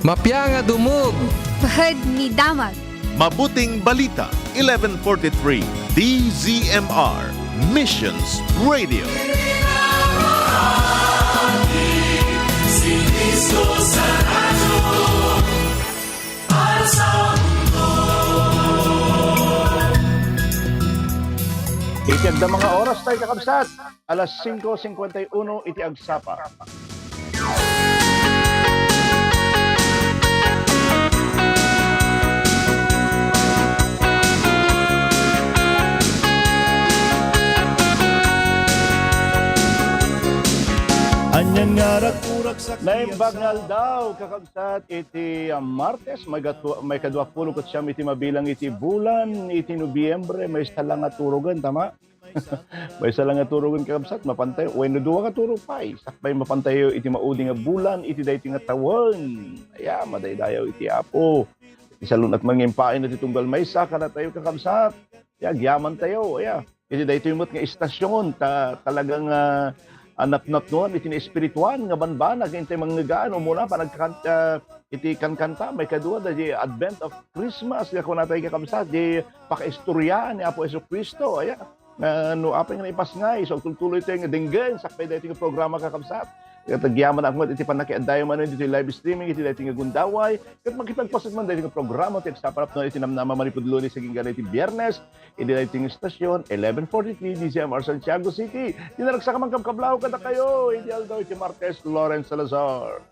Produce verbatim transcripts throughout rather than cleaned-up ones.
Mapia nga dumog. Pahad ni damag. Mabuting Balita, eleven forty-three, D Z M R, Missions Radio. Iti adda nga oras tayo, kakabsat. Alas singko singkwenta y uno iti agsapa. Ania nga rakurak sa Naimbag nga aldaw, kakabsat, iti, ah, Martes, may gatu-, may kadua pulo ket siam iti mabilang iti bulan iti Nobiembre, maysa la nga turogen, tama? Maysa la nga turogen, kakabsat, mapantayo, wenno dua ka turog pay, sakbay mapantayo iti maudi nga bulan iti daytoy nga tawen. Aya, madaydayaw iti Apo. Iti salun-at man nga impaayna ti tunggal maysa kadatayo, kakabsat. Aya, agyamantayo, aya. Iti daytoy met nga istasyon, ta-, talagang, ah, ah, napnapnoan iti naespirituan nga banbanag, intay mangngeggaan, umuna, panagkan-, ah, iti kankanta, may kadua, da, di Advent of Christmas, nga kunatayo, kakabsat, di pakaistorya ni Apo Jesu-Cristo, aya. Nga no apay nga naipasngay, so, agtultuloy tayo nga denggen, sakbay daytoy nga programa, kakabsat. Ket agyaman ak met iti pannakiaddayo manen ditoy live streaming, iti daytoy nga gundaway, ket makipagpaset man daytoy nga programa, ti agsapa a napno iti namnama manipud Lunes agingga iti Biernes, iti daytoy nga istasyon, eleven forty-three D Z M R Santiago City. Ti naragsak a mangkabkablaw kadakayo, iti aldaw iti Martes, Lawrence Salazar.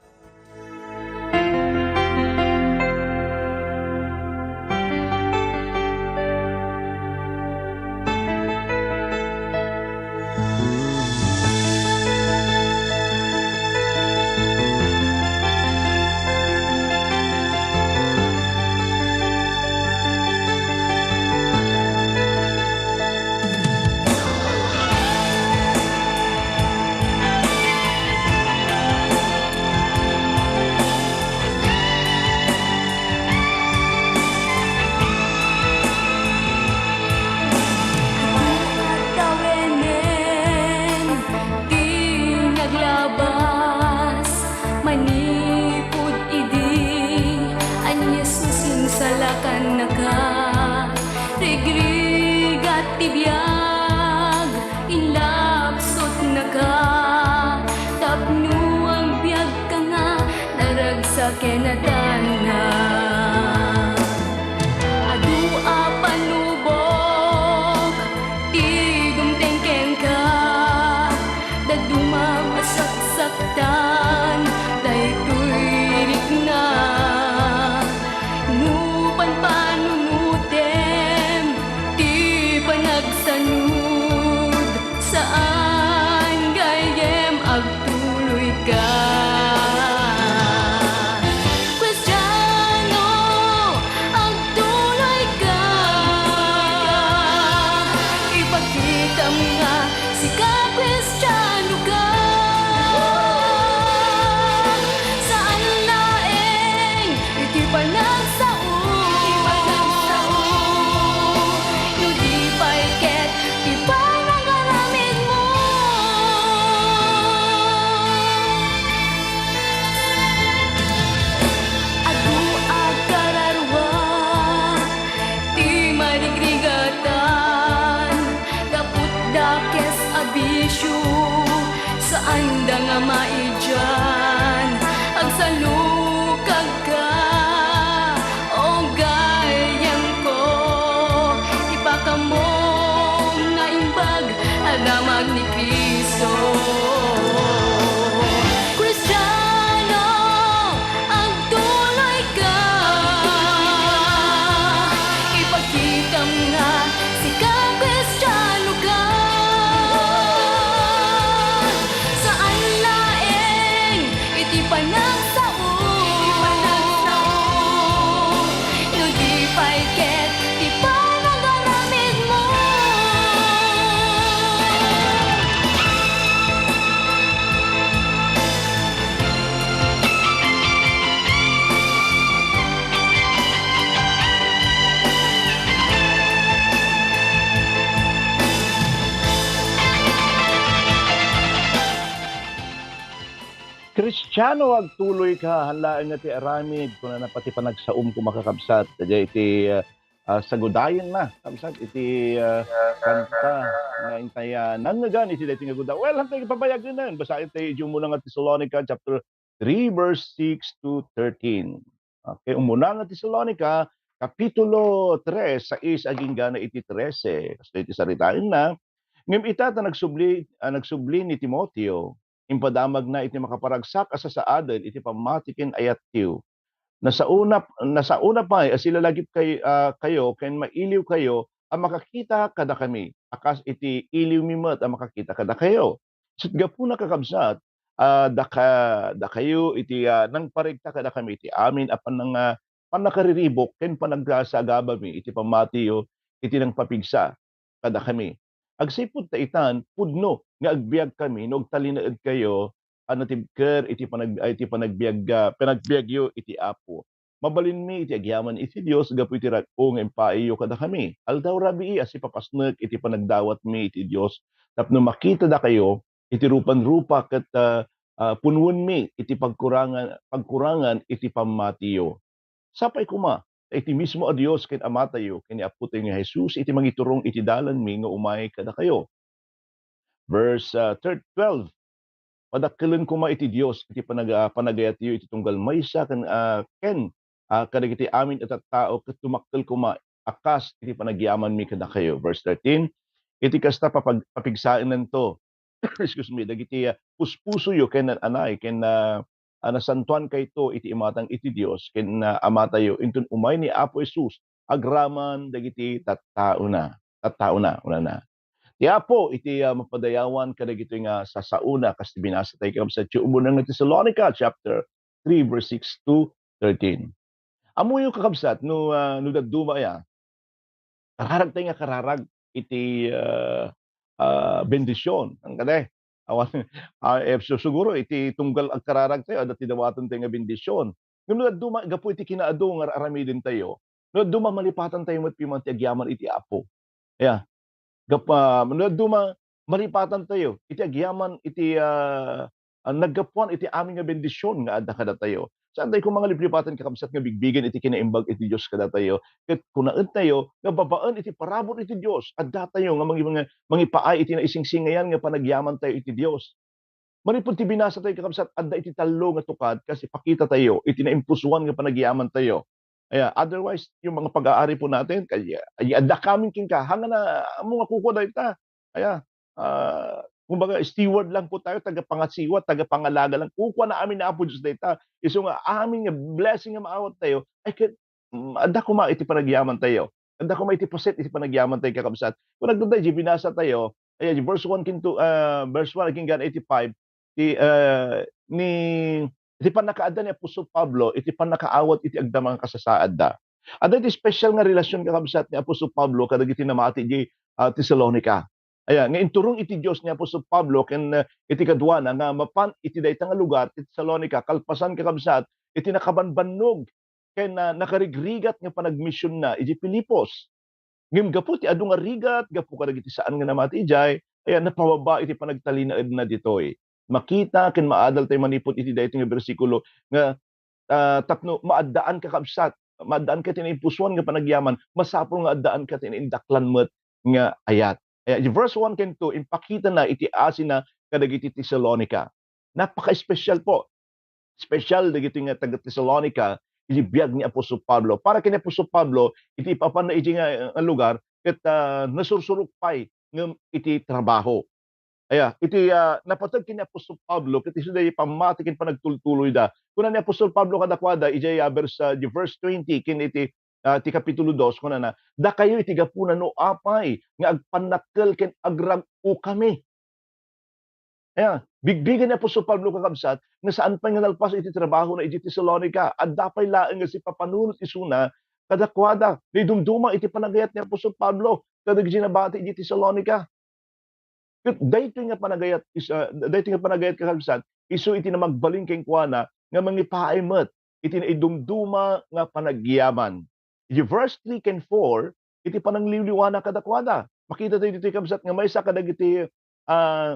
Tawenen ti naglabas manipud idi, a ni Jesus insalakannaka, rigrigat ti biag, inlapsutnaka, tapno agbiagka nga naragsak ken Adanna. Adu a panubok ti dumteng kenka, dadduma a saksaktan daytoy rikna. No panpanunotem ti panagsanud, saan gayyem agtuloyka. Kristiano, agtuloyka. Ipakitam nga sika Kristiano ka. Saan laeng iti panagsao, iti panagsao, no di pay ket ti panangaramidmo. Adu a kararua ti marigrigatan, gapu dakes a bisio, saanda nga maidian. Agsalukagka, o gayyemko, ti pakamom nga imbag a damag ni Cristo. Kristiano, agtuloyka. Ipakitam nga sika Kristiano ka. Saan laeng iti panagsao, iti panagsao, no di pay ket ti panangaramidmo. Siano agtuloy ka, han laeng nga ti aramid, kunana pati panagsaom koma, kakabsat. Daydiay iti, ah, ah, sagudayenna, kabsat, iti, ah, kanta nga intay, ah, nangngegan iti daytoy nga guda. Well, hantay pabayagenen, basaentayo iti umuna nga Tesalonica chapter three, verse six to thirteen. Okay, umuna nga Tesalonica, kapitulo tres, sais agingga na iti trese. Kastoy iti saritaenna, "Ngem ita ta nagsubli, ah, nagsubli ni Timoteo, impadamagna iti makaparagsak a sasaaden iti pammati ken ayatyo. Nasauna, nasauna pay a silalagip kay-, ah, kayo ken mailiwkayo a makakita kadakami, a kas iti iliwmi met a makakita kadakayo." Ket gapuna, kakabsat, ah, daka-, dakayo iti, ah, nangparikta kadakami iti amin a pannang-, ah, pannakariribuk ken panagsagabami iti pammatiyo iti nangpapigsa kadakami. Agsipud ta itan, pudno nga agbiagkami no agtalinaedkayo a natibker iti panag-, iti panagbiag-, ah, panagbiagyo iti Apo. Mabalinmi iti agyaman iti Dios gapu iti rag-o nga impaayyo kadakami. Aldaw rabii a sipapasnek iti panagdawatmi iti Dios tapno makitadakayo iti rupan-rupa ket, ah, ah, punwenmi iti pagkurangan, pagkurangan iti pammatiyo. Sapay koma, ta iti mismo a Dios ken Amatayo ken ni Apotayo nga Jesus iti mangiturong iti dalanmi nga umay kadakayo. Verse, ah, thir-, twelve, "Padakkelen koma iti Dios iti panag-, ah, panagayatyo iti tunggal maysa ken, ah, ken, ah, kadagiti amin a tattao ket dumakkel koma a kas iti panagyamanmi kadakayo." Verse thirteen, "Iti kasta, papag-, papigsaennanto," excuse me, "dagiti, ah, puspusoyo ken nan-anay ken, ah, a nasantoankayto iti imatang iti Dios ken, ah, Amatayo inton umay ni Apo Jesus agraman dagiti tattaona, tattaona," kunana. Ti Apo iti, ah, mapadayawan kadagitoy nga sasaona, kas ti binasatayo, kakabsat, iti umuna nga Tesalonica chapter three, verse six to thirteen. Ammoyo, kakabsat, no, ah, no dadduma aya, kararagtay nga kararag iti, ah, ah, bendision. Ang kadi, awan, ah, eh, su-, siguro iti tunggal agkararagtayo, adda ti dawatentayo nga bendision. Ngem no dadduma, gapu iti kinaadu nga ar-aramidentayo, no dadduma, malipatantayo met piman ti agyaman iti Apo. Ya. Gap-, ah, no dadduma, malipatantayo iti agyaman iti, ah, ah, naggapuan iti amin nga bendision nga adda kadatayo. Saantayo koma nga liplipatan, kakabsat, nga bigbigen iti kinaimbag iti Dios kadatayo. Ket kunaentayo nga babaen iti parabur iti Dios, addatayo nga mangi-, nga mangipaay iti naisingsingayan nga panagyamantayo iti Dios. Manipud ti binasatayo, kakabsat, adda iti tallo nga tukad kas ipakitatayo iti naimpusoan nga panagyamantayo. Aya, otherwise, yung mga pag-aari po natin, kaya, ay, adda kami kenka, hangana, amo nga kukua dayta. Aya, ah, kumbaga, steward lang po tayo, tagapangasiwa, tagapangalaga lang. Kukua na amin na Apo Diyos dayta. Isu nga, amin nga blessing nga maawattayo, ay, ket, mm, adda koma iti panagyamantayo. Adda koma iti paset iti panagyamantayo, kakabsat. Kung nagdunday, di binasatayo, aya, di verse one kinto, ah, verse one, agingga na iti five, ti, ah, ni, iti pannakaadda ni Apostol Pablo, iti pannakaawat iti agdama nga kasasaadda. Adda iti special nga relasyon, kakabsat, ni Apostol Pablo kadagiti namati di, ah, Tesalonica. Aya, nga inturong iti Dios ni Apostol Pablo ken, ah, iti kaduana nga mapan iti dayta nga lugar ti Tesalonica, kalpasan, kakabsat, iti nakabanbannog ken, ah, nakarigrigat nga panagmisionna iti Filipos. Ngem gapu ti adu nga rigat, gapu kadagiti saan nga namati idiay, aya, napababa iti panagtalinaedna ditoy. Makita ken maadaltayo manipud iti daytoy nga bersikulo nga, ah, tapno maaddaan, kakabsat, maaddaan ket ti naimpusoan nga panagyaman, masapul nga addaan ket ti naindaklan met nga ayat. Aya, iti verse one ken two, impakitana iti asina kadagiti Tesalonica. Napaka-espesyal po. Espesyal dagiti nga taga-Tesalonica iti biag ni Apostol Pablo. Para ken ni Apostol Pablo, iti ipapanna iti nga, nga lugar, ket, ah, nasursurok pay ngem iti trabaho. Aya, iti, ah, napateg ken ni Apostol Pablo, ket isu daydi pammati ken panagtultuloyda. Kuna ni Apostol Pablo kadakuada, iti, ah, verse, ah, di verse twenty, ken iti, ah, ti kapitulo dos, kunana, "Dakayo iti gapuna no apay nga agpannakkel ken agrag-okami." Aya, bigbigen ni Apostol Pablo, kakabsat, nga saan pay nga nalpas iti trabahona iti Tesalonica. Adda pay laeng nga sipapanunot isuna kadakuada. Naidumduma iti panagayat ni Apostol Pablo kadagiti nabati iti Tesalonica. Ket daytoy nga panagayat is, ah, daytoy nga panagayat, kakabsat, isu iti namagbalin kenkuana nga mangipaay met iti naidumduma nga panagyaman. Iti verse three ken four, iti panangliwliwana kadakuada. Makitatayo ditoy, kabsat, nga maysa kadagiti, ah,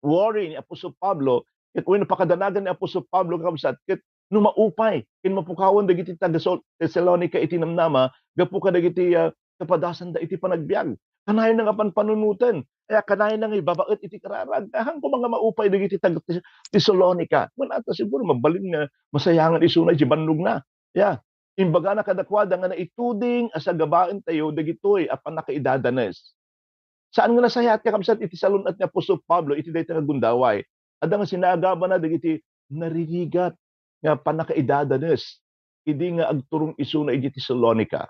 worry ni Apostol Pablo Ket wenno pakadanagan ni apostol Pablo, kakabsat, ket no maupay ken mapukawen dagiti taga-Sol-, Tesalonica iti namnama gapu kadagiti, ah, kapadasanda iti panagbiag. Kanayon nga panpanunoten. Aya, kanayon nga ibabaet iti kararag. Ahan koma nga maupay dagiti taga-Tes-, Tesalonica. Wen ata siguro mabalin nga masayangan isuna iti bannogna. Ya, imbagana kadakuada nga naituding a sagabaentayo dagitoy a pannakaidadanes. Saan nga nasayaat, kakabsat, iti salun-at ni apostol Pablo iti dayta nga gundaway. Adda nga sinagabana dagiti naririgat nga pannakaidadanes idi nga agturong isuna iti Tesalonica.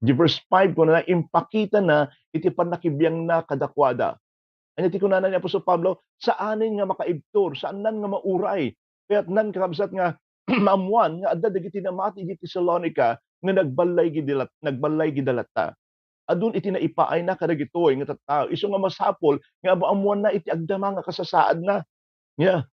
Di verse five, kunana, impakitana iti pannakibiangna kadakuada. Ania ti kunana ni apostol Pablo? Saanen nga makaibtur, saannan nga mauray. Kayatnan, kakabsat, nga maammuan nga adda dagiti namati iti Tesalonica nga nagballay gidi lat-, nagballay gida latta. Adun iti naipaayna kadagitoy nga tattao, isu nga masapul nga maammuanna iti agdama nga kasasaadna. Ya.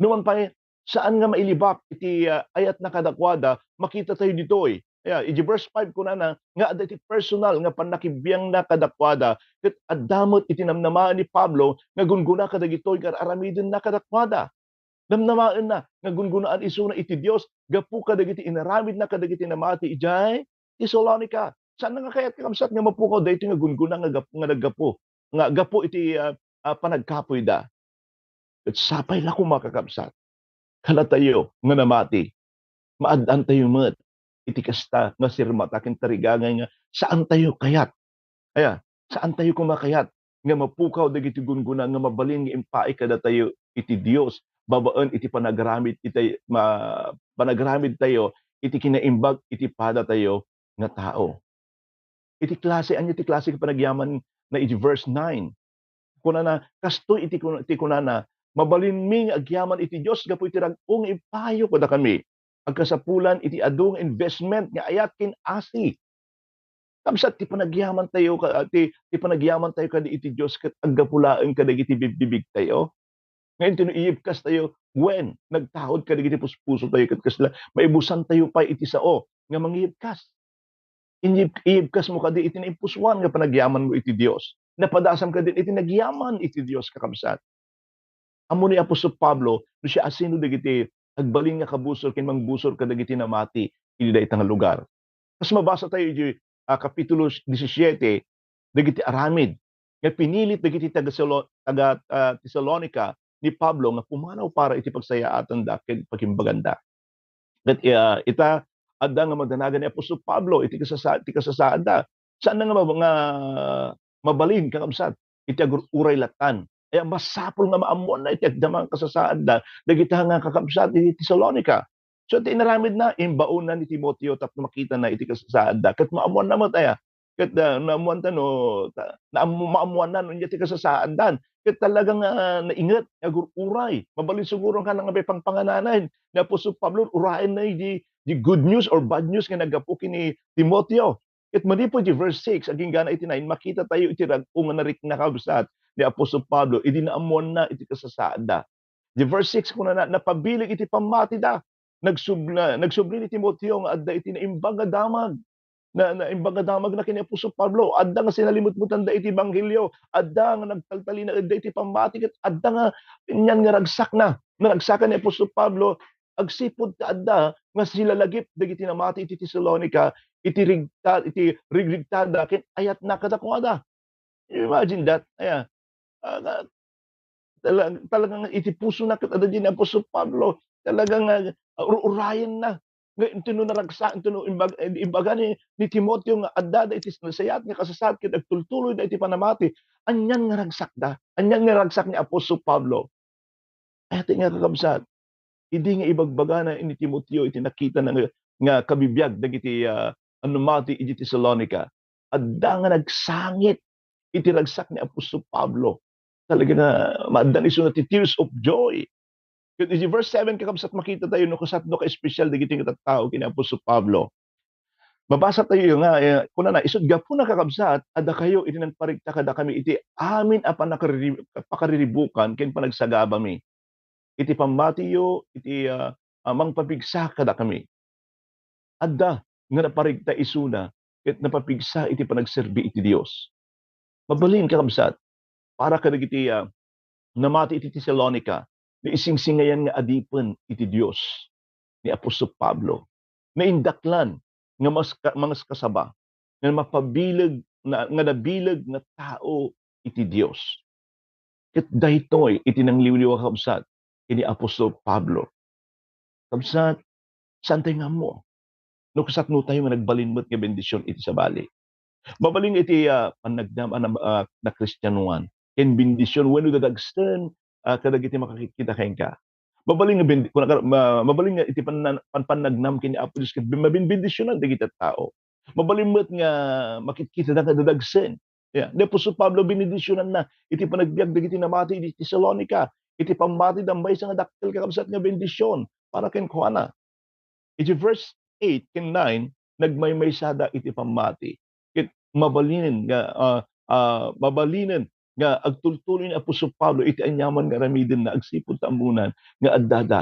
Numan pay, saan nga mailibak iti, ah, ayatna kadakuada, makitatayo ditoy. Ya, iti verse five kunana nga adda iti personal nga pannakibiangna kadakuada, ket adda met iti namnamaen ni Pablo nga gungguna kadagitoy nga ar-aramidenna kadakuada. Namnamaenna nga gungunaan isuna iti Dios gapu kadagiti inaramidna kadagiti namati idiay Tesalonica. Saan nga kayat, kakabsat, nga mapukaw daytoy nga gungguna nga gap-, nga naggapu, nga gapu iti, ah, ah, panagkapuyda. Ket sapay la koma, kakabsat, kadatayo nga namati, maaddaantayo met iti kasta nga sirmata ken tarigagay nga saantayo kayat. Aya, saantayo koma kayat nga mapukaw dagiti gungguna nga mabalin nga impaay kadatayo iti Dios babaen iti panagramid itay-, ma-, panagramidtayo iti kinaimbag iti padatayo nga tao. Iti klase, ania ti klase nga panagyaman na iti verse nine? Kunana, kastoy iti kun-, ti kunana, "Mabalinmi nga agyaman iti Dios gapu iti rag-o nga impayo kadakami. Agkasapulan iti adu nga investment nga ayat ken asi." Kabsat, ti panagyamantayo ka-, ti, ti panagyamantayo kadi iti Dios ket aggapu laeng kadagiti bigbibigtayo. Nga intino iyibkastayo wen nagtaud kadagiti puspusotayo ket kasla maibusantayo pay iti sao nga mangiyibkas. Inyib-, iyibkasmo kadi iti naimpusoan nga panagyamanmo iti Dios. Napadasam kadi iti nagyaman iti Dios, kakabsat. Ammo ni apostol Pablo no siasino dagiti agbalin nga kabusor ken mangbusor kadagiti namati iti dayta nga lugar. Kas mabasatayo iti, ah, Kapitulo disisiete, dagiti aramid nga pinilit dagiti taga-Salo-, taga, ah, Tesalonica ni Pablo nga pumanaw para iti pagsayaatanda ken pagimbaganda. Ket, ah, ita, adda nga madanagan ni apostol Pablo iti kasasa-, iti kasasaadda. Saan nga mab-, nga mabalin, kakabsat, iti agur-uray lattan. Aya, masapul nga maammoanna iti agdama nga kasasaadda dagita nga kakabsat iti Tesalonica. So, ti inaramidna, imbaonna ni Timoteo tapno makitana iti kasasaadda. Ket maammoanna met, aya, ket, ah, naammoanta no, ta-, naammo-, maammoanna no ania ti kasasaaddan. Ket talaga nga nainget nga agur-uray. Mabalin siguro nga nangabay pangpangananay ni apostol Pablo, urayenna di, di good news or bad news nga naggapu ken ni Timoteo. Ket manipud di verse six, agingga na iti nine, makitatayo iti rag-o nga narikna, kabsat, ni apostol Pablo idi naammoanna iti kasasaadda. Di verse six, kunana, napabilig iti pammatida. Nagsub-, na-, nagsubli ni Timoteo nga adda iti naimbag a damag. Na, naimbag a damagna ken ni apostol Pablo. Adda nga sinalimutmutanda iti ebanghelio. Adda nga nagtaltalinaedda iti pammati ket adda nga anian nga ragsakna. Naragsakan ni apostol Pablo agsipud ta adda nga silalagip dagiti namati iti Tesalonica iti rigta-, iti rigrigtada ken ayatna kadakuada. You imagine that? Aya, ah, nga, tala-, talagang iti pusona ket adda di ni apostol Pablo, talagang, ah, ur-, urayenna. Nga intino naragsa-, intino imbag-, imbaga ni, ni Timoteo nga addada iti nasayaat nga kasasaad ket agtultuloyda iti panamati. Anian nga ragsakda? Anian nga ragsak ni apostol Pablo? Aya ti nga, kakabsat, idi nga ibagbagana ni Timoteo iti nakitana nga, nga kabibiag dagiti, ah, a namati iti Tesalonica, adda nga nagsangit iti ragsak ni apostol Pablo. Talaga nga maaddan isuna ti tears of joy. Ket iti verse seven, kakabsat, makitatayo no kasano ka espesyal dagiti nga tattao ken ni apostol Pablo. Mabasatayo nga, eh, kunana, isut' gapuna, kakabsat, a dakayo iti nangparikta kadakami iti amin a panakariri-, pakariribukan ken panagsagabami iti pammatiyo iti, ah, ah, mangpapigsa kadakami. Adda nga naparikta isuna ket napapigsa iti panagserbi iti Dios. Mabalin, kakabsat, para kadagiti, ah, namati iti Tesalonica, naisingsingayan nga adipen iti Dios ni apostol Pablo. Naindaklan nga mas ka-, mangaskasaba nga mapabileg na, nga nabileg nga tao iti Dios. Ket daytoy iti nangliwliwa, kabsat, ken ni apostol Pablo. Kabsat, saan tayo nga ammo? No kasatno tayo nga nagbalin met nga bendision iti sabali. Mabalin iti, ah, pannagnam a nam-, ah, nakristianoan, ken bendision wenno dadagsen, ah, kadagiti makakitkita kenka. Mabalin nga bendi-, kuna-, ma-, mabalin nga iti panna-, pan-, pannagnam ken ni Apo Dios ket mabinbendisionan dagiti tao. Mabalin met nga makitkitada nga dadagsen. Yeah. Ni apostol Pablo, benedisionanna iti panagbiag dagiti namati iti Tesalonica. Iti pammatida, maysa nga dakkel, kakabsat, nga bendision para kenkuana. Iti verse eight ken nine, nagmaymaysada iti pammati. Ket mabalinen nga, ah, ah, mabalinen nga agtultuloy ni apostol Pablo iti aniaman nga aramidenna agsipud ta ammonan nga addada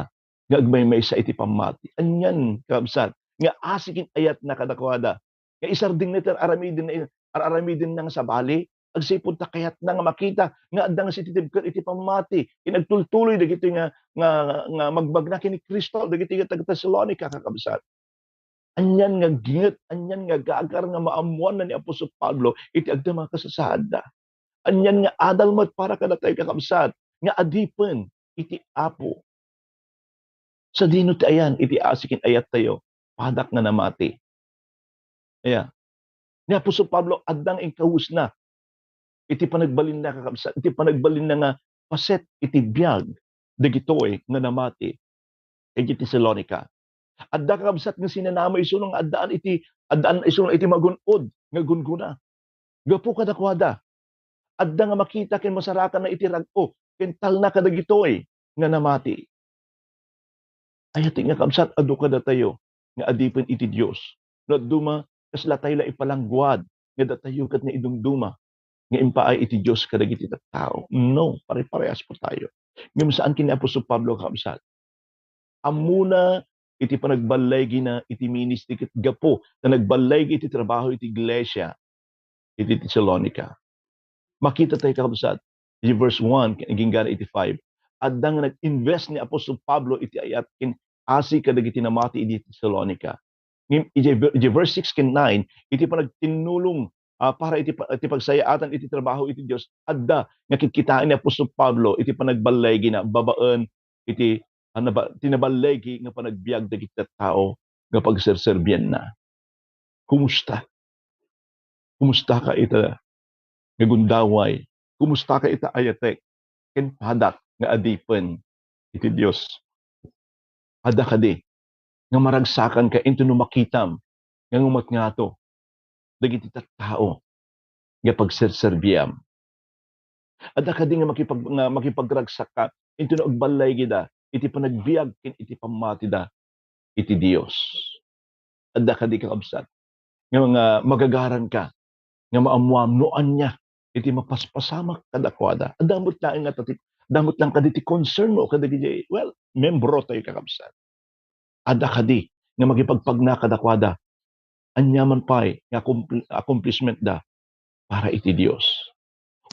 nga agmaymaysa iti pammati. Anian, kakabsat, nga asi ken ayatna kadakuada, nga isardengna ti ar-aramiden-, ar-aramidenna nga sabali, agsipud ta kayatna nga makita nga adda nga sititibker iti pammati, ken agtultuloy dagiti nga, nga, nga magbagna ken ni Cristo, dagiti nga taga-Tesalonica, kakabsat. Anian nga ginget, anian nga gagar nga maammoanna ni apostol Pablo iti agda nga kasasaadda. Anian nga adal met para kadatayo, kakabsat, nga adipen iti Apo. Sadino ti ayan iti asi ken ayattayo? Padak nga namati. Aya. Ni apostol Pablo, adda nga inkawesna iti panagbalinna, kakabsat, iti panagbalinna nga paset iti biag dagitoy nga namati iti Tesalonica. Adda, kakabsat, nga sinanama isuno nga addaan iti, addaan isuno iti magun-od nga gunggona. Gapu kadakuada, adda nga makita ken masarakanna iti rag-o ken talna kadagitoy nga namati. Ayatek nga, kabsat, adu kadatayo nga adipen iti Dios. No adu man, kasla tayo la ipalangguad nga datayo ket naidumduma nga impaay iti Dios kadagiti tattao. No, pare-parehas po tayo. Ngem saan ken ni apostol Pablo, kabsat. Ammona iti panagballaygina iti ministry ket gapu ta nagballaygi iti trabaho iti iglesia iti Tesalonica. Makita tayo, kakabsat, iti verse one agingga iti five, adda nga nag-invest ni apostol Pablo iti ayat ken asi kadagiti namati iti Tesalonica. Ngem iti ver-, iti verse six ken nine, iti panagtinnulong, ah, para iti pa-, iti pagsayaatan iti trabaho iti Dios, adda nga kitkitaen ni apostol Pablo iti panagballaygina babaen iti, ah, naba-, ti naballegi nga panagbiag dagiti tattao nga pagserserbianna. Kumusta? Kumustaka ita nga gundaway? Kumustaka ita ayatek ken padak nga adipen iti Dios? Adda kadi nga maragsakanka inton no makitam nga ngumatngato dagiti tattao nga pagserserbiam? Adda kadi nga makipag-, nga makipagragsakka inton no agballaygida iti panagbiag ken iti pammatida iti Dios? Adda kadi, kakabsat, nga, nga magagaranka nga maammuam no ania iti mapaspasamak kadakuada? Adda met laeng nga tati-, adda met laeng kadi ti concern mo kadagiti, well, membro tayo, kakabsat. Adda kadi nga makipagpagna kadakuada? Aniaman pay nga accompli-, accomplishment da para iti Dios.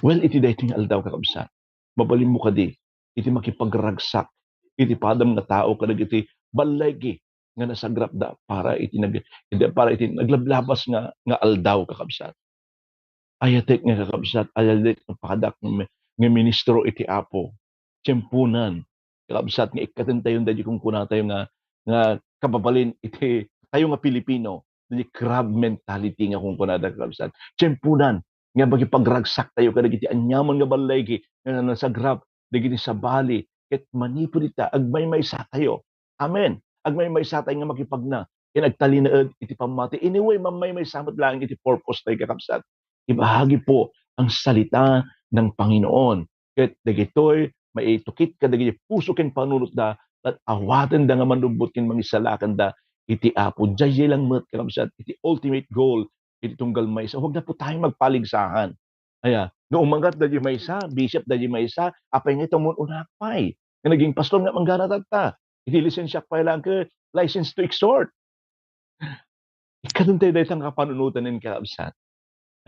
Well, iti daytoy nga aldaw, kakabsat, mabalinmo kadi iti makipagragsak iti padam nga tao kadagiti ballaygi nga nasagrapda para iti nag-, iti, para iti naglablabas nga, nga aldaw, kakabsat. Ayatek nga, kakabsat, ayatek nga padak nga mi-, nga ministro iti Apo. Tiemponan, kakabsat, nga ikkatentayon daydi kunkunatayo nga, nga kababalin iti tayo nga Pilipino, daydi crab mentality nga kunkunada, kakabsat. Tiemponan nga makipagragsaktayo kadagiti aniaman nga ballaygi nga nasagrap dagiti sabali ket manipud ita, agmaymaysatayo. Amen. Agmaymaysatayo nga makipagna ken agtalinaed iti pammati. Anyway, mammaymaysa met laeng iti purpose tayo, kakabsat. Ibahagi po ang salita ng Panginoon. Ket dagitoy maitukit kadagiti puso ken panunotda, ket awatenda nga manubbot ken mangisalakanda iti Apo. Diay lang met, kakabsat, iti ultimate goal iti tunggal maysa. Huwag na po tayo magpaligsahan. Aya, no umangat daydi maysa, bishop daydi maysa, apay nga ita umun-unak pay nga naging pastor nga manggana tatta? Iti lisensiak pay lang ket license to exhort. Ikkatentayo dayta nga kapanunotan, kakabsat.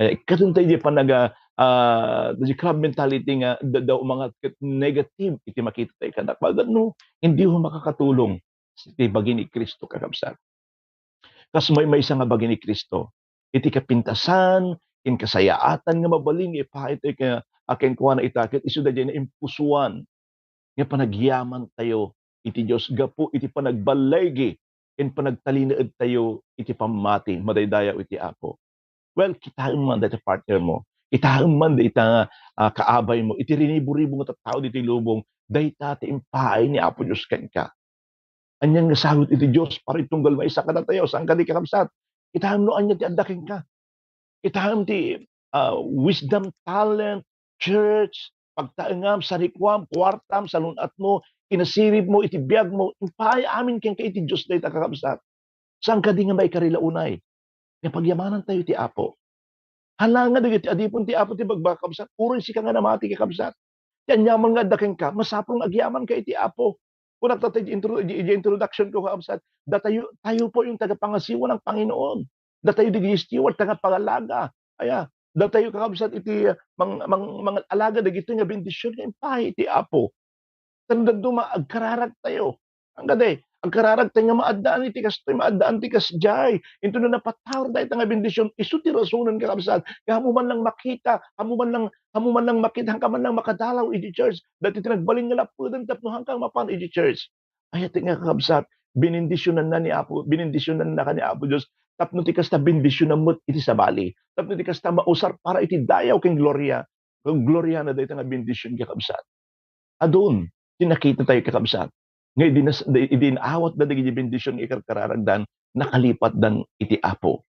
Ay, ikkatentayo di panaga-, ah, the crab mentality nga da-, daw umangat ket negative iti makita tayo kanak. Bagad no, hindi ho makakatulong iti bagi ni Cristo, kakabsat. Kas may maysa nga bagi ni Cristo, iti kapintasan, ken kasayaatan nga mabalin nga ipaay tayo ka-, a kenkuana ita, ket isu daydiay naimpusuan nga panagyaman tayo iti Dios gapu iti panagballigi ken panagtalinaed tayo iti pammati. Madaydayaw iti Apo. Well, kitaem man dayta partner mo. Kitaem man dayta, ah, kaabay mo. Iti rinibo-ribo nga tattao ditoy lubong, dayta ti impaay ni Apo Dios kenka. Anian nga sagut iti Dios para itunggal maysa kadatayo? Saan kadi, kakabsat? Kitaem no ania ti adda kenka. Kitaem ti, ah, wisdom, talent, church, pagtaengam, sarikuam, kuartam, salun-atmo, kinasirib mo iti biag mo, impaay amin kenka iti Dios dayta, kakabsat. Saan kadi nga maikari la unay nga pagyamanan tayo ti Apo? Hala nga dagiti adipen ti Apo ti bagbagakabsat, uray sika nga namati, kakabsat. Ti aniaman nga adda kenka, masapul nga agyamanka iti Apo. Kunak tatta iti intro-, iti, iti introduction ko, kakabsat, datayo, tayo po yung tagapangasiwa ng Panginoon. Datayo dagiti steward, tagapangalaga. Aya, datayo, kakabsat, iti mang-, mang-, mangalaga dagiti nga bendision nga impaay iti Apo. Tan dadduma, agkararag tayo. Ang kadi, agkararag tayo nga maaddaan iti kastoy, maaddaan ti kasdiay. Into no napataur dayta nga bendision, isu ti rasonen, kakabsat, nga ammo man lang makita, ammo man lang, ammo man lang makita, haanka man lang makadalaw iti church. Dati ti nagbalin nga lapuden tapno haanka mapan iti church. Ay, ati nga, kakabsat, binindisionanna ni Apo, binindisionannaka ni Apo Dios. Tapno ti kasta, bendisionan met iti sabali. Tapno ti kasta, mausar para iti dayaw ken gloria. Ken gloria na dayta nga bendision, kakabsat. Adun ti nakita tayo, kakabsat, nga idi nas-, idi inaawatda dagiti bendision nga ikarkararagdan, nakalipatdan iti Apo.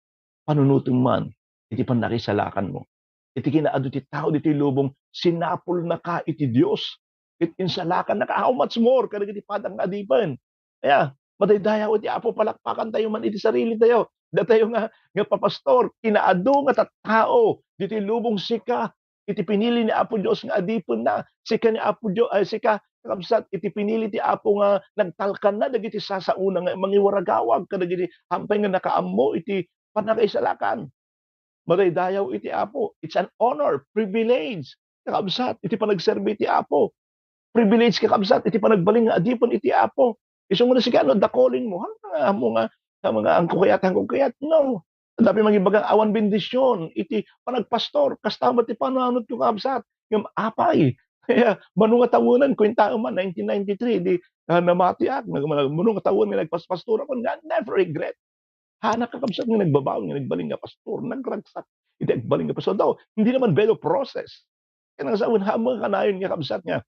Panunotem man iti pannakaisalakanmo. Iti kinaadu ti tao ditoy lubong, sinapulnaka iti Dios. Ket insalakannaka, how much more kadagiti padang nga adipen? Aya, madaydayaw iti Apo, palakpakan tayo man iti sarili tayo. Datayo nga, nga papastor, kinaadu nga tattao ditoy lubong, sika iti pinili ni Apo Dios nga adipenna. Sika ni Apo Dios, ay, sika, kakabsat, iti pinili ti Apo nga nagtalkanna dagiti sasaona nga mangiwaragawag kadagiti hampay nga nakaammo iti pannakaisalakan. Madaydayaw iti Apo. It's an honor, privilege, kakabsat, iti panagserbi iti Apo. Privilege, kakabsat, iti panagbalin nga adipen iti Apo. Isu nga sika, no, the calling mo, ha, nga, mo nga, nga, mga angko kayat, angko kayat, no. Dapat mangibaga awan bendision iti panagpastor. Kasta met ti panunotko, kakabsat. Ngem apay, kaya, mano nga tawenan, kuentaem man, nineteen ninety-three, di, ah, namatiak, nag-, mano nga tawen nga nagpaspastorak, nga never regret. Hanak, kakabsat, nga nagbabawi, nga nagbalin nga pastor, nagragsak iti agbalin nga pastor. Daw, hindi naman belo process. Kaya nga sa unha mo kanayon nga, kabsat, nga,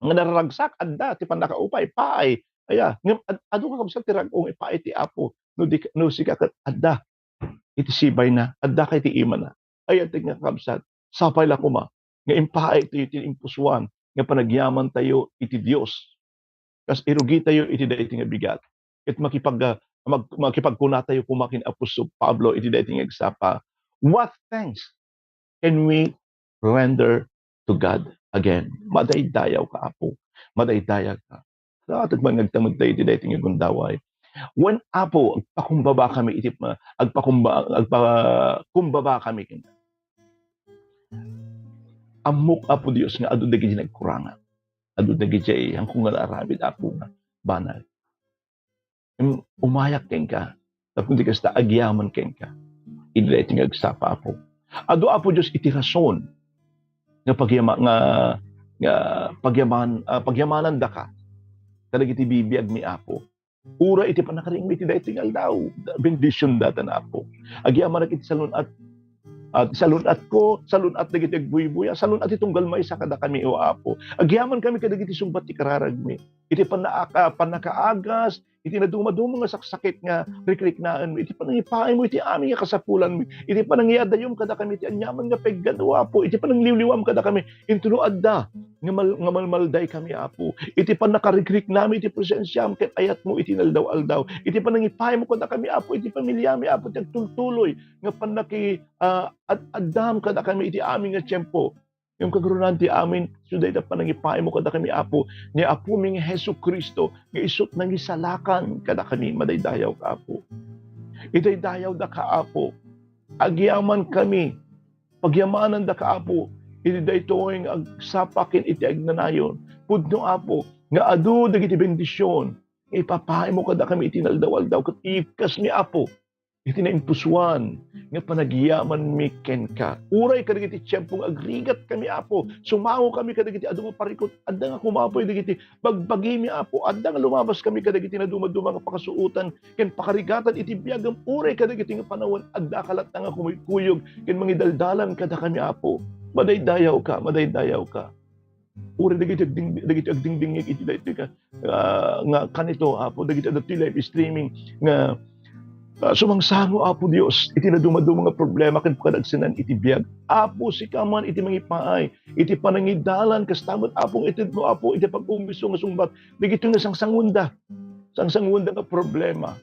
nga nararagsak, adda ti pannakaupay, paay. Aya, ngem ad-, adu, kakabsat, ti rag-o nga ipaay ti Apo. No di, no sika ket adda iti sibayna, adda kay ti imana. Ay, ati nga, kakabsat, sapay la koma nga impaay ti, ti impusuan nga panagyaman tayo iti Dios. Kas irugi tayo iti daytoy nga bigat. Ket makipag-, ah, mag-, makipagkuna tayo koma ken apostol Pablo iti daytoy nga agsapa, "What thanks can we render to God again?" Madaydayaw ka, Apo. Madaydayaw ka. Sa atek man nga agtamag tayo iti daytoy nga gundaway. Wen, Apo, agpakumbaba kami iti, agpakumba-, agpakumbaba kami ken. Ammok, Apo Dios, nga adu dagiti nagkurangan. Adu dagiti, haanko nga naaramid, Apo, nga banag. Em, umayak kenka, tapno ti kasta, agyaman kenka. Iti daytoy nga agsapa, Apo. Adu, Apo Dios, iti rason nga pagyama-, nga, nga pagyaman-, ah, pagyamanandaka kadagiti bibiagmi, Apo. Uray iti pannakariingmi iti daytoy nga aldaw, bendision datan, Apo. Agyamanak iti salun-at, at salun-atko, salun-at dagiti agbuybuya, salun-at ti tunggal maysa kadakami, O Apo. Agyaman kami kadagiti sungbat ti kararagmi. Iti panna-, ah, pannakaagas, iti nadumaduma nga saksakit nga rikriknaenmi, iti panangipaaymo iti amin nga kasapulanmi, iti panangiadayom kadakami iti aniaman nga peggat, O Apo, iti panangliwliwam kadakami, intono adda nga mal-, nga malmalday kami, Apo. Iti pannakarikriknami iti presensiam ket ayatmo iti inaldaw-aldaw. Iti panangipaymo kadakami, Apo, iti pamiliami, Apo, ti agtultuloy nga pannaki-, ah, ad-, addam kadakami iti amin nga tiempo. Ngem kagrunaan ti amin, isu dayta panangipaymo kadakami, Apo, ni Apomi nga Jesu-Cristo, nga isut nangisalakan kadakami, madaydayaw ka, Apo. Idaydayaw daka, Apo. Agyaman kami Pagyamanandaka, Apo, iti daytoy nga agsapa ken iti agnanayon. Pudno, Apo, nga adu dagiti bendision nga ipapaaymo kadakami iti inaldaw-aldaw ket iikkasmi, Apo, iti naimpusoan nga panagyamanmi kenka. Uray kadagiti tiempo nga agrigatkami, Apo, sumangokami kadagiti adu nga parikut. Adda nga kumapay dagiti bagbagimi, Apo. Adda nga lumabaskami kadagiti nadumaduma nga pakasuotan ken pakarigatan iti biagam. Uray kadagiti nga panawen, addaka latta nga kumuykuyog ken mangidaldalan kadakami, Apo. Madaydayawka, madaydayawka. Uray dagiti agding-, dagiti agdingdingngeg iti daytoy ka, ah, nga kanito, Apo, dagiti adda iti live streaming nga, ah, sumangsango, Apo Dios, iti nadumaduma nga problema ken panagsenan iti biag. Apo, sika man iti mangipaay iti panangidalan, kasta met, Apo, nga itedmo, Apo, iti pag-umiso nga sungbat dagitoy nga sangsanguenda, sangsanguenda nga problema.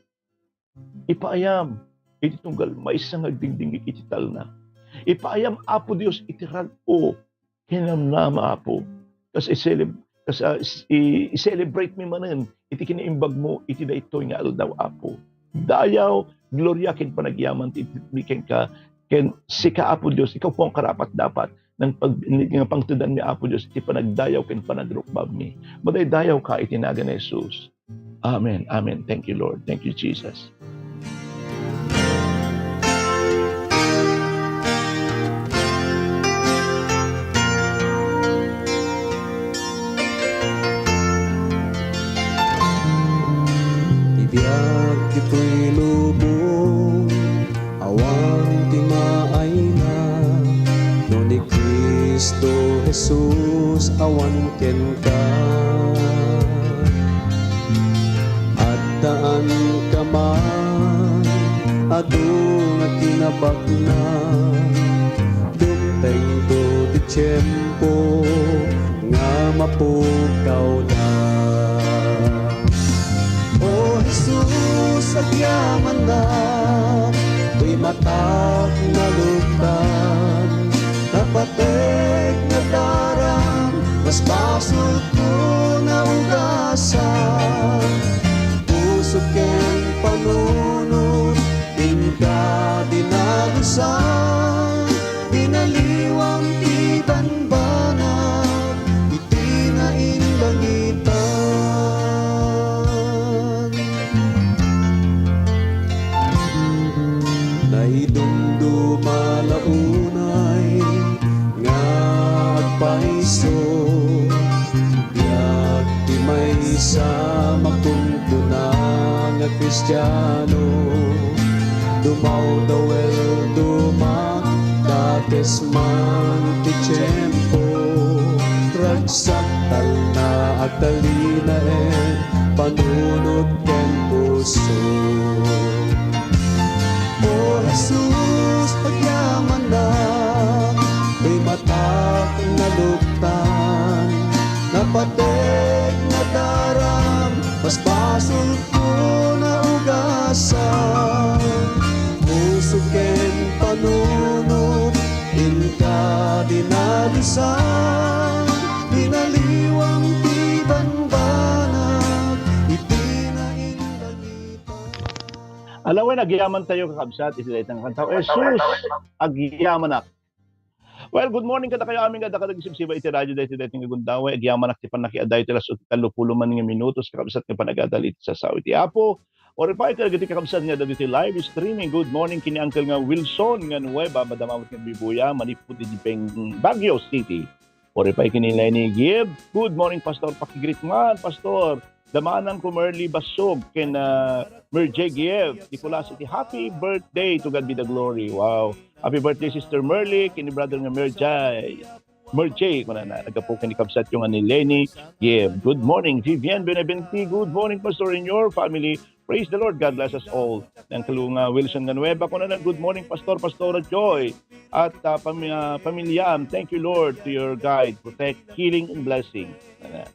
Ipaayam iti tunggal maysa nga agdingdingngeg iti talna. Ipaayam, Apo Dios, iti rag-o ken namnama, Apo. Kas iseleb-, kas, ah, is-, i-, i-celebrate mi manen iti kinaimbagmo iti daytoy nga aldaw, Apo. Dayaw, gloria ken panagyaman ti itedmi kenka, ken sika, Apo Dios, ikaw pay ang karapat-dapat nga pag-, nga pangtedanmi, Apo Dios, iti panagdayaw ken panagrukbabmi. Madaydayawka iti nagan ni Jesus. Amen. Amen. Thank you, Lord. Thank you, Jesus. Ti biag ditoy lubong, awan ti maayna, no ni Cristo Jesus awan kenka. Addaanka man adu nga kinabaknang, dumtengto ti tiempo nga mapukawda. O Jesus, agyamanak, toy matak naluktan, napateg nadaram, mas basolko naugasan. Puso ken panunot, inka dinalusan, binaliwam ti banbanag iti naindangitan. Naidumduma la unay nga agpayso, biag ti maysa makunkuna nga Kristiano. Dumawdawel, dumakdakes man ti tiempo, ragsak, talna, agtalinaed, panunot ken puso. O Jesus, agyamanak, toy matak naluktan, napateg nadaram, mas basolko naugasan. Puso ken panunot, inka dinalusan, binaliwam ti banbanag iti naindangitan. Ala wen, agyamantayo, kakabsat, iti dayta nga kanta. O Jesus, agyamanak. Well, good morning kadakayo amin nga adda kadagiti sibsiba iti radio daytoy, daytoy nga gundaway. Agyamanak ti pannakiaddayo iti las-o ti tallopulo man nga minutos, kakabsat, nga panagadal iti sasao iti Apo. Uray pay kadagiti kakabsat nga adda ditoy live streaming. Good morning ken ni Uncle nga Wilson nga Nueva, Madam Awit nga Bibuya, manipud iti Beng-, Baguio City. Uray pay ken ni Lenny Gibbs. Good morning, Pastor. Pakigreet man, Pastor. Damanan ko Merly Basog ken, ah, Merjay Gibbs. Nicolas iti happy birthday, to God be the glory. Wow. Happy birthday, Sister Merly, ken ni Brother nga Merjay. Merjay, kunana, naggapu ken ni kabsatyo nga ni Lenny Gibbs. Good morning, Vivian Benavente. Good morning, Pastor, and your family. Praise the Lord. God bless us all. Ni Uncle nga Wilson nga Nueva, kunana, good morning, Pastor, Pastora Joy. At, ah, pam-, ah, pamilyam, thank you, Lord, to your guide, protect, healing, and blessing. Kunana.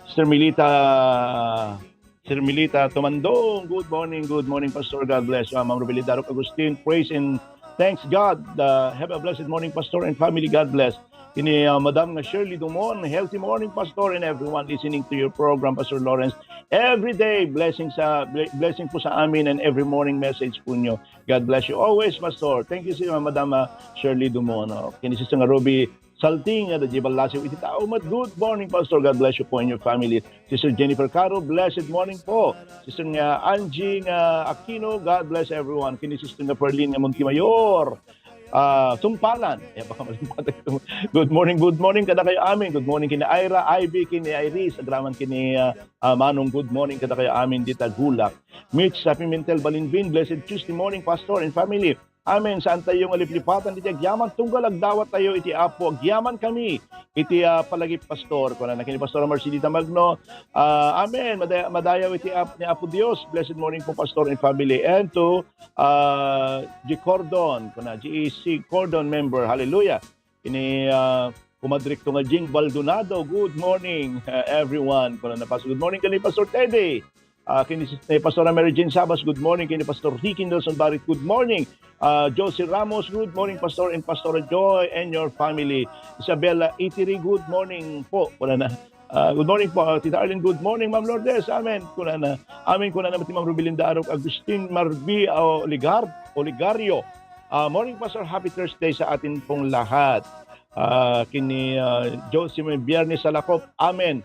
Sister Milita, Sister Milita Tumandong, good morning, good morning, Pastor, God bless. Ah, Ma'am Rubilin Darok Agustin, praise and thanks God. Uh, have a blessed morning, Pastor and family, God bless. Kini, ah, Madam nga Shirley Dumon, healthy morning, Pastor, and everyone listening to your program, Pastor Lawrence. Every day, blessing sa, ble-, blessing po sa amin and every morning message po nyo. God bless you always, Pastor. Thank you, si Madam, ah, Shirley Dumon. Oh. Kini Sister nga Ruby Salting, nga da Jibal Lasio, iti tao met. Good morning, Pastor. God bless you po and your family. Sister Jennifer Caro, blessed morning po. Sister nga Angie nga Aquino, God bless everyone. Kini Sister nga Perlin nga Montemayor, ah, Tumpalan. Eh, baka malimpatag ito. Good morning, good morning kada kayo amin. Good morning kini Ira, Ivy, kini Iris, agraman kini, ah, ah, Manong. Good morning kada kayo amin dita Gulak. Mitch sa Pimentel Balinbin, blessed Tuesday morning, Pastor and family. Amen. Saan tayo nga liplipatan iti agyaman, tunggal agdawat tayo iti Apo. Agyaman kami iti, ah, palagip, Pastor. Kuna na kini Pastor Marcelita Magno. Ah, amen. Madaya-, madayaw iti Ap-, ni Apo Dios. Blessed morning po, Pastor and family. And to, ah, G Cordon, kuna G E C Cordon member. Hallelujah. Ini, ah, kumadrikto nga Jing Baldonado. Good morning, ah, everyone. Kuna na, Pastor. Good morning kini Pastor Teddy. Ah, kini si, eh, Pastora Mary Jane Sabas, good morning. Kini Pastor Ricky Nelson Barit, good morning. Ah, Josie Ramos, good morning, Pastor and Pastora Joy and your family. Isabella Itiri, good morning po. Wala na. Ah, good morning po, ah, Tita Arlene. Good morning, Ma'am Lourdes. Amen. Kuna na. Amen. Kuna na, Ma'am Rubilinda Arok, Agustin Marbi, ah, Oligar-, Oligario. Ah, morning, Pastor. Happy Thursday sa atin pong lahat. Ah, kini, ah, Josie, may Biyernes sa Lakop. Amen.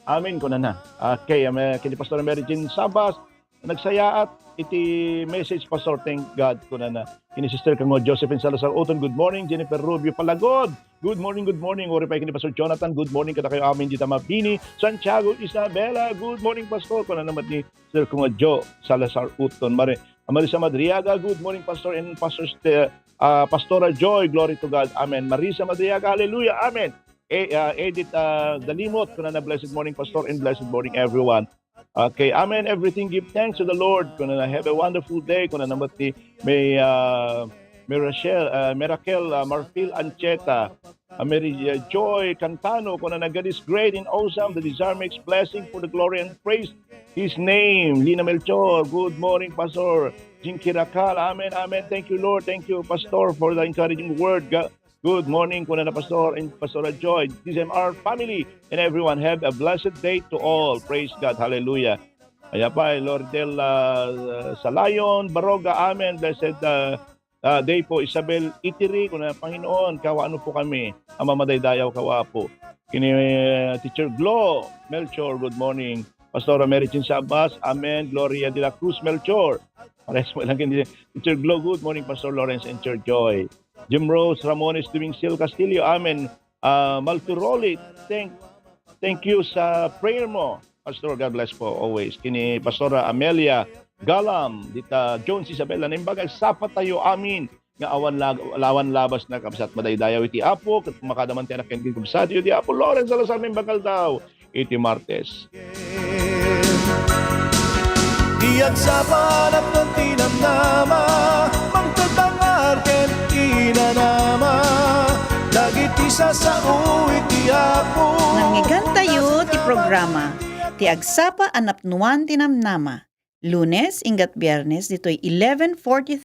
Amen, kunana. Okay, am-, eh, kini Pastor Mary Jean Sabas, nagsayaat iti message, Pastor. Thank God, kunana. Kini Sister Kango Josephine Salazar Uton, good morning. Jennifer Rubio Palagod, good morning, good morning. Uri pa kini Pastor Jonathan, good morning. Kada kayo amin dita Mabini, Santiago, Isabela, good morning, Pastor. Kunana naman ni Sister Kango Jo Salazar Uton. Mari-, Marisa Madriaga, good morning, Pastor and Pastor Ste-, ah, Pastora Joy, glory to God. Amen. Marisa Madriaga, hallelujah. Amen. Eh, ah, Edith, ah, Dalimot, kunana, blessed morning, Pastor, and blessed morning, everyone. Okay, amen. Everything give thanks to the Lord. Kunana, have a wonderful day. Kunana, mati, may, ah, may Rachel, ah, Miracle, ah, Marfil Ancheta, ah, Mary, ah, Joy Cantano, kunana, God is great and awesome. The desire makes blessing for the glory and praise His name. Lina Melchor, good morning, Pastor. Jinky Racal, amen, amen. Thank you, Lord. Thank you, Pastor, for the encouraging word. Ga-, Good morning, kunana Pastor and Pastora Joy, D Z M R family, and everyone. Have a blessed day to all. Praise God. Hallelujah. Aya pa, eh, Lordel, ah, Salayon, Baroga, amen. Blessed, ah, ah, day po, Isabel Itiri, kunana, Panginoon, kawaano po kami, a mamadaydayaw kawa po. Kini, eh, Teacher Glo, Melchor, good morning. Pastora Mary Chin Sabas, amen. Gloria de la Cruz, Melchor. Pares mo lang kini Teacher Glo, good morning, Pastor Lawrence and Teacher Joy. Jim Rose Ramones Dumingsil Castillo, amen. Ah, Malturoli, thank, thank you sa prayer mo, Pastor. God bless po always. Kini Pastora Amelia Galam, dita Jones Isabela, naimbag agsapa tayo, amin. Nga awan lag-, awan labas na kabsat madaydayaw iti Apo, ket kumakada man ti anak ken kabsat iti Apo Lawrence Salazar, naimbag aldaw iti Martes. Ti agsapa a napnon ti namnama, mangted bangar ken inanama, dagiti sasao iti Apo. Nangngegentayo ti programa, Ti Agsapa a Napnuan ti Namnama, Lunes, inggat Biernes, ditoy eleven forty-three